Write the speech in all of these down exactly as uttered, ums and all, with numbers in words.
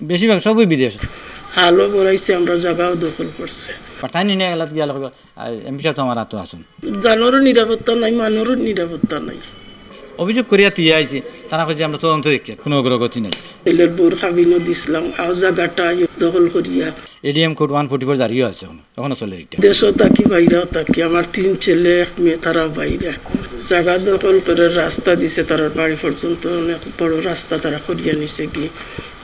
বেশিরভাগ সবই বিদেশ। খালও ভরাইছে, আমরার জাগাও দখল করছে। আর তাইন নিয়া গেলাত গিয়া লগে, এমপি সাব তো আমার আতো আছইন। জানরও নিরাপত্তা নাই, মানরও নিরাপত্তা নাই। অভিযোগ করিয়া তুই আইছি, তারা কইছে আমরা তদন্ত দেখি, কোনো অগ্রগতি নাই। ছেলের বউর কাবিনও দিছলাম, আও জাগাটা দখল করিয়া। ADM code one forty four জারিও আছে এখনো, এখনো চলে এটা। দেশও থাকি, বাইরেও থাকি, আমার তিন ছেলে, এক মেয়ে, তারাও বাইরে। জাগা দখল করে রাস্তা দিছে, তারার বাড়ি পর্যন্ত অনেক বড় রাস্তা তারা করিয়া নিছে কি।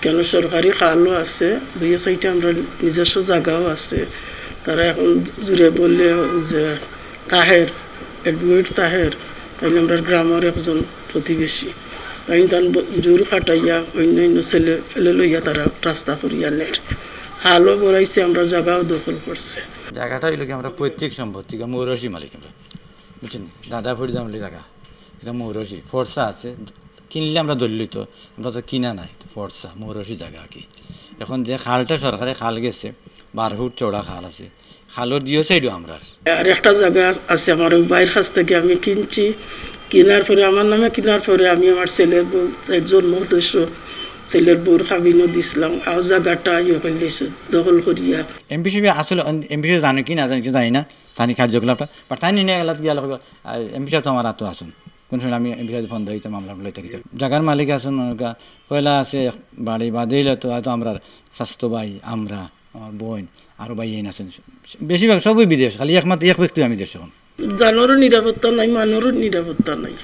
কেন সরকারি খালও আছে, দুইয়ে সাইডে আমরার নিজস্ব জাগাও আছে। তারা এখন জুড়ে বললে যে তাহের, অ্যাডভোকেট তাহের, তাইন আমরার গ্রামর একজন প্রতিবেশী। তাইন তান ব-, জোর খাটাইয়া অন্য অন্য ছেলে ফেলে লইয়া তারা রাস্তা করিয়া নের। খালও ভরাইছে, আমরার জাগাও দখল করছে। জাগাটা অইলো কি আমরার পৈতৃক সম্পত্তি, গা মৌরসি মালিক আমরা, বুঝছইন? দাদা ফরিদ আমলি জাগা, এটা মৌরসি, ফর্সা আছে, কিনলে আমরা দলিল অইতো, আমরা তো কিনা নাই, তো ফর্সা, মৌরসি জাগা আর কি। এখন যে খালটা সরকারে খাল গেছে, বারো ফুট চওড়া খাল আছে, খালর দুইও সাইডও আমরার। আর একটা জাগা আছ-, আছে আমার ওই ভাইর কাছ থেকে আমি কিনছি, কিনার পরে আমার নামে কিনার পরে আমি আমার ছেলের বউ, তার জন্ম উদ্দেশ্য, ছেলের বউর কাবিনও দিছলাম, আও জাগাটা ইয়ে করলিছে, দখল করিয়া। এমপি সাব আসলে, এমপি সাব জানে কি না জানে কি জানি না, তানি কার্যকলাপটা, বাট তাইন নিয়া গেলাত গিয়া লগে, এমপি সাব তো আমার আতো আছইন। কোন সময় আমি এমপি সাব ফোন দিতাম, মামলা লইতা কিতা। জাগার মালিক আছইন, ওনার পয়লা আছে এক বাড়ি, বাদে অইলে তো হয়তো আমরার স্বাস্থ্য ভাই, আমরা, আমার বোন, আরো ভাই এইন আছইন। বেশিরভাগ সবই বিদেশ, খালি একমাত্র এক ব্যক্তি আমি দেশ এখন। জানরও নিরাপত্তা নাই, মানরও নিরাপত্তা নাই।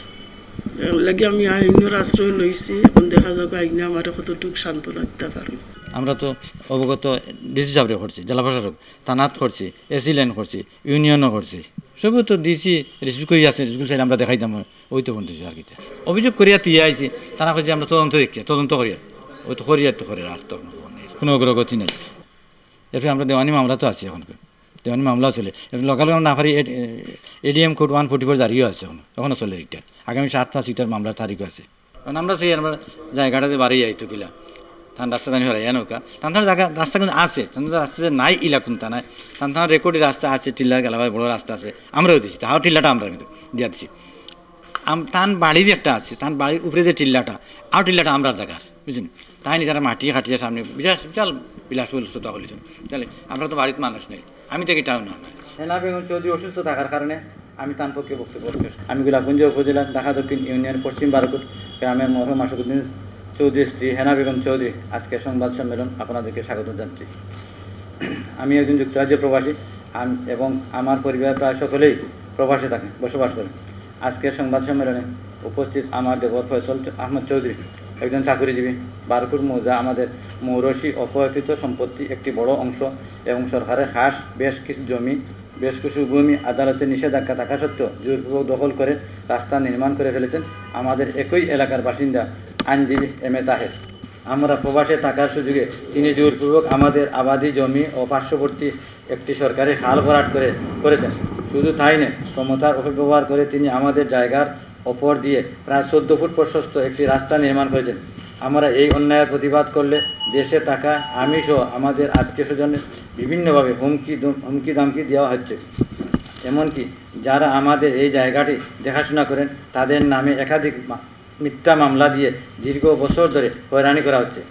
এর লাগি আমি আইনর আশ্রয় লইছি, এখন দেখা যাক আইনে আমারে কতটুকু সান্ত্বনা দিতা পারে। আমরা তো অবগত ডিসি সাবরে করছি, জেলা প্রশাসক, থানাত করছি, এসি লাইন করছি, ইউনিয়নও করছি। সবও তো ডিসি রিসিভ করি আছে, রিসিভ করি চাইলে আমরা দেখাইতাম, ওই তো ফোন দিছে আর কিতা। অভিযোগ করিয়া তুই আইছি, তারা কইছে আমরা তদন্ত দেখি, তদন্ত করিয়া, ওই তো করিয়া তো করে আর তো কোনো খবর নেই, কোনো অগ্রগতি নেই। এরপরে আমরা দেওয়ানি মামলা তো আছি এখন, দেওয়ানি মামলা চলে। এরপরে লোকাল না পারি, এ-, এ-, ADM code one forty four জারিও আছে এখনো, এখনো চলে এটা। আগামী সাত পাঁচ ইটার মামলার তারিখও আছে। কারণ আমরা সেই আমরা জায়গাটা যে বাড়ি যাইতো কিলা, তান রাস্তা জানি হরাইয়া নৌকা, তান তান জায়গা রাস্তা কিন্তু আছে, তান তান রাস্তা যে নাই ইলা কোনটা নাই, তান তান রেকর্ডে রাস্তা আছে, টিল্লার গালাবায় বড় রাস্তা আছে, আমরাও দিছি, তাহাও টিল্লাটা আমরা কিন্তু দিয়া দিছি। আম-, তান বাড়ি যে একটা আছে, তান বাড়ির উপরে যে টিল্লাটা, আর টিল্লাটা আমরার জাগার, বুঝছইন? তাই নি তারা মাটি কাটিয়া সামনে বিশাল, বিশাল বিলাসবহুল সুতা খুলেছেন। তাহলে আমরা তো বাড়িত মানুষ নেই, আমি দেখি টাউন না। হেনা বেগম চৌধুরী অসুস্থ থাকার কারণে আমি তার পক্ষে বক্তব্য রাখতে এসেছি। আমি গোলাপগঞ্জ উপজেলার ঢাকা দক্ষিণ ইউনিয়ন পশ্চিম বারোকুট গ্রামের মরহুম আশুকুদ্দিন চৌধুরীর স্ত্রী হেনা বেগম চৌধুরী আজকের সংবাদ সম্মেলন আপনাদেরকে স্বাগত জানাচ্ছি। আমি একজন যুক্তরাজ্য প্রবাসী, আম-, এবং আমার পরিবার প্রায় সকলেই প্রবাসে থাকে, বসবাস করে। আজকের সংবাদ সম্মেলনে উপস্থিত আমার দেবর ফয়সল চ-, আহমদ চৌধুরী, একজন চাকুরিজীবী, বারোকুট মৌজা আমাদের মৌরসি অপহৃত সম্পত্তি একটি বড় অংশ এবং সরকারের খাস বেশ কিছু জমি, বেশ কিছু ভূমি আদালতের নিষেধাজ্ঞা থাকা সত্ত্বেও জোরপূর্বক দখল করে রাস্তা নির্মাণ করে ফেলেছেন আমাদের একই এলাকার বাসিন্দা আইনজীবী এম এ তাহের। আমরা প্রবাসে থাকার সুযোগে তিনি জোরপূর্বক আমাদের আবাদি জমি ও পার্শ্ববর্তী একটি সরকারি খাল ভরাট করে, করেছেন। শুধু তাই নয়, ক্ষমতার অপব্যবহার করে তিনি আমাদের জায়গার ওপর দিয়ে প্রায় চোদ্দ ফুট প্রশস্ত একটি রাস্তা নির্মাণ করেছেন। আমরা এই অন্যায়ের প্রতিবাদ করলে দেশে থাকা আমি সহ আমাদের আত্মীয় স্বজনের বিভিন্নভাবে হুমকি ধম-, হুমকি ধামকি দেওয়া হচ্ছে। এমনকি যারা আমাদের এই জায়গাটি দেখাশোনা করেন, তাদের নামে একাধিক মা-, মিথ্যা মামলা দিয়ে দীর্ঘ বছর ধরে হয়রানি করা হচ্ছে।